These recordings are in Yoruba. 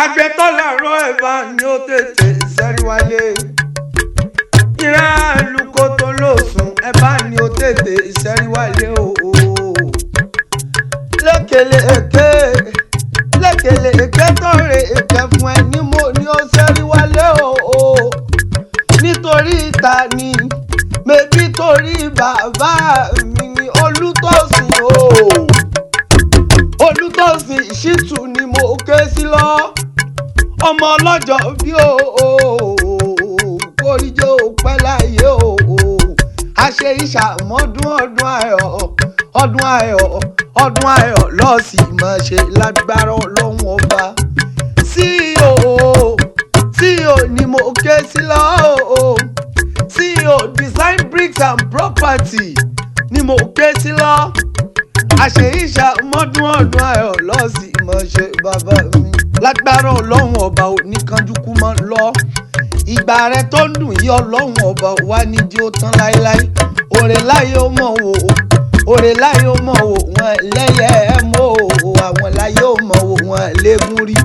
Àgbẹ̀tọ́lá rọ ẹ̀bà ni ó tètè sẹ́rí wálé. Ìran àlùkò tó lòsùn ẹ̀bà ni ó tètè sẹ́rí wálé o. Lékelèké lékelèké tó rè èké fún ẹ ní mo ní ó sẹ́rí wálé o. Nítorí ìta ni mebí torí bàbá mi ni Olútósìn o. Olútósìn Ṣítù ni mo ké sí lọ, ọmọ ọlọ́jọ́ bí o, kórìjọ́ pẹ́ láyé o. Àṣẹ ìṣàmọ́dún ọdún ayọ̀, ọdún ayọ̀, ọdún ayọ̀ lọ́ọ̀sì máa ṣe lágbára Ọlọ́run Ọba. CEO, CEO ni mo ké sí lọ o. CEO Design Bricks and Property ni mo ké sí lọ. Àṣẹ ìṣàmọ́dún ọdún ayọ̀ lọ́ọ̀sì máa ṣe bàbá mi lágbára Ọlọ́run Ọba. Ò ní kánjú kú mọ́ lọ. Ìgbà rẹ tó ń dùn yí, Ọlọ́run Ọba wá níjí ó tán láéláé. Òrè láyé ó mọ̀ wò, òrè láyé ó mọ̀ wò wọ́n lẹ́yẹ ẹ̀ mọ́ o. Àwọn láyé ó mọ̀ wò wọ́n léegun rí.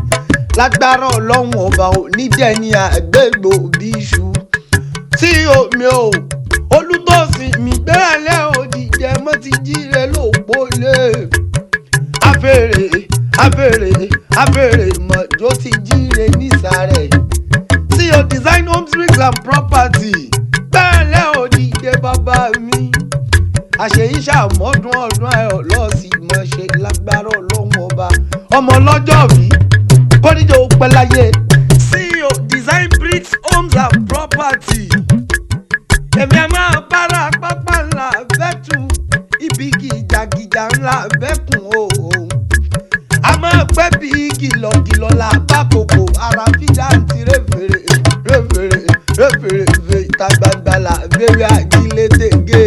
Lágbára Ọlọ́run Ọba, ò ní dẹ́ni àgbégbò bí iṣu tí omi o. Olútósìn mi gbéra òdìjẹ mọ́ ti jíire lóòpó lé. Afèrè afèrè afèrè mọ̀jọ́ ti jíire nísàrẹ̀. CEO Design Homes Bricks and Property, bẹ́ẹ̀ òdìjẹ bàbá mi. Àṣeyí ṣàmọ́dún ọdún ayọ̀ lọ́ọ̀sì mọ̀ ṣe lágbára Ọlọ́run Ọba. Ọmọ ọlọ́jọ́ mi kọ́níjọ́ ó pẹ́ láyé. CEO Design Bricks Homes and Property. Èmi a máa bára pápá ńlá bẹ́tù ibi gìjàgìjà ńlá bẹ́kùn o. A máa pẹ́ bí kìlọ̀kìlọ̀ là bá kòkò ara fíjà ń ti réfèrè réfèrè réfèrè fè ìta gbangba là bẹ́rẹ̀ àgílétégé.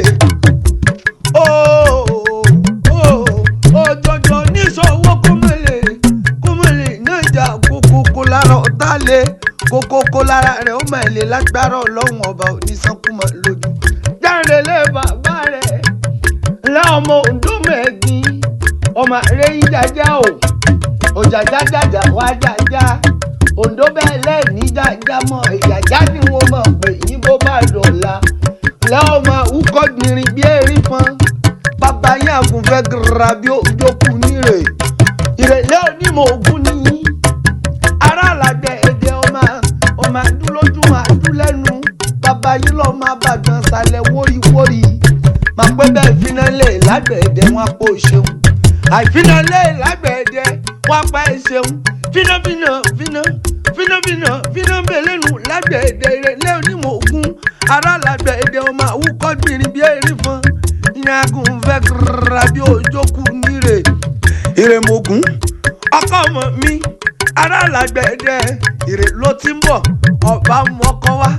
Òjòjò níṣòwò kúmọ̀lẹ̀ kúmọ̀lẹ̀ náà jà kókókó lára ọ̀tá lé kókókó lára rẹ̀ ó máa lè. Lágbára Ọlọ́run Ọba, onísánkúmọ̀ lójú. Jáde lé bàbá rẹ̀ ńlá, ọmọ Oǹdó mẹ́ẹ̀gìn, ọmọ rẹ̀ yí jájá o. Òjàjá jàjà wá jájá Oǹdó bẹ́ẹ̀ lẹ́ẹ̀ní jájá mọ́ ìjàjá ni wọ́n mọ̀ pé yín bó bá dọ̀la. Ńlá ọmọ àwùkọ́ gbìnrín bí erin fọn bàbá yín àgùnfẹ́ gíra bí ojókù nírè ìrẹ̀lẹ̀ onímọ̀ ògún nìyí. Ará àlàgbẹ̀ èdè ọmọ ọmọ àdúlójú máa dún lẹ́nu bàbá yín lọ́ọ́ máa bàgàn sálẹ̀ wóríwórí. Máa pẹ́ bẹ́ẹ̀ fínálẹ̀ lágbẹ̀ẹ́dẹ wọn pò ṣeun, àìfínálẹ̀ lágbẹ̀ẹ́dẹ wọn pa ẹ̀ ṣeun. Fínàfínà fínà fínàfínà fínàbẹ̀lẹ́nu lágbẹ̀ẹ́dẹ. Ìrẹ̀lẹ̀ onímọ̀ ògún, ará àlàgbẹ̀ èdè ọmọ àwùkọ́ gbìnrín bí erin fọn ìyàgùn fẹ́ gíra bí ojókù nírè. Ìrèmọ̀gùn ọkọ ọmọ mi, ará làgbẹ̀dẹ ìrè ló ti ń bọ̀. Ọba mọ́kọ́ wá,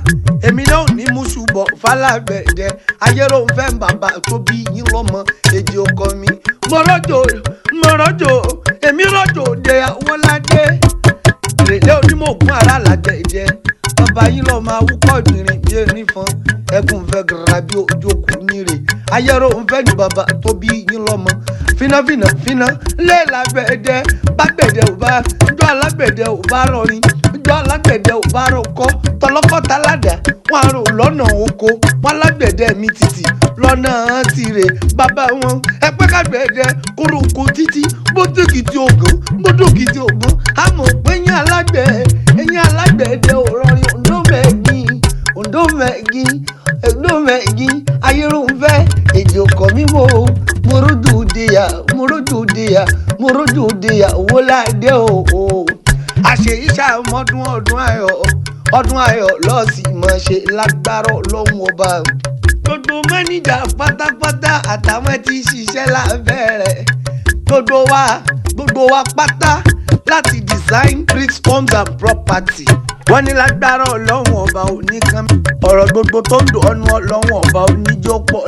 èmi náà ò ní mùsù bọ̀ fàlàgbẹ̀dẹ. Ayéròǹfẹ́ bàbá tó bí yín lọ́mọ, èjì ọkọ mi. Mo rọ́jò, mo rọ́jò, èmi rọ́jò de Awọ́ládé. Ìrèlé onímọ̀ọ́gùn, ará làgbẹ̀dẹ bàbá yín lọ́ọ́ máa wúkọ́ ìrìn bí erin fọn ẹkùn fẹ́ gíra bí ojókù nírè. Ayéròǹfẹ́ ni bàbá tó bí yín lọ́mọ. Fínáfínà fíná lé lágbẹ̀dẹ bágbẹ̀dẹ ò bá njọ́, alágbẹ̀dẹ ò bá rọrin njọ́, alágbẹ̀dẹ ò bá rọkọ́ tọlọ́kọ́ta ládàá wọn àrò lọ́nà oko wọn. Alágbẹ̀dẹ mi títì lọ́nà tirè bàbá wọn ẹgbẹ́ kágbẹ̀dẹ kúrúkú títí bódòkìtì ògùn bódòkìtì ògùn. Àmọ̀ pé yín alágbẹ̀ ẹ̀yìn alágbẹ̀dẹ ò rọrin. Òǹdó mẹ́gìn, Òǹdó mẹ́gìn, Òǹdó mẹ́gìn. Ayéròǹfẹ́ èjì ọkọ̀ mímọ́ mo rójú òdeyà, mo rójú òdeyà, mo rójú òdeyà wọládé o. Àṣeyí ṣàmọ́dún ọdún ayọ̀, ọdún ayọ̀ lọ́ọ̀sì mọ̀ ṣe lágbára Ọlọ́run Ọba. Gbogbo mẹ́nìjà pátápátá àtàwọn tí ń ṣiṣẹ́ lábẹ́ rẹ̀, gbogbo wa, gbogbo wa pátá láti Design Bricks Homes and Property, wọ́n ní lágbára Ọlọ́run Ọba oníkan ọ̀rọ̀ gbogbo tó ń dùn ọ́nú, Ọlọ́run Ọba oníjópọ̀.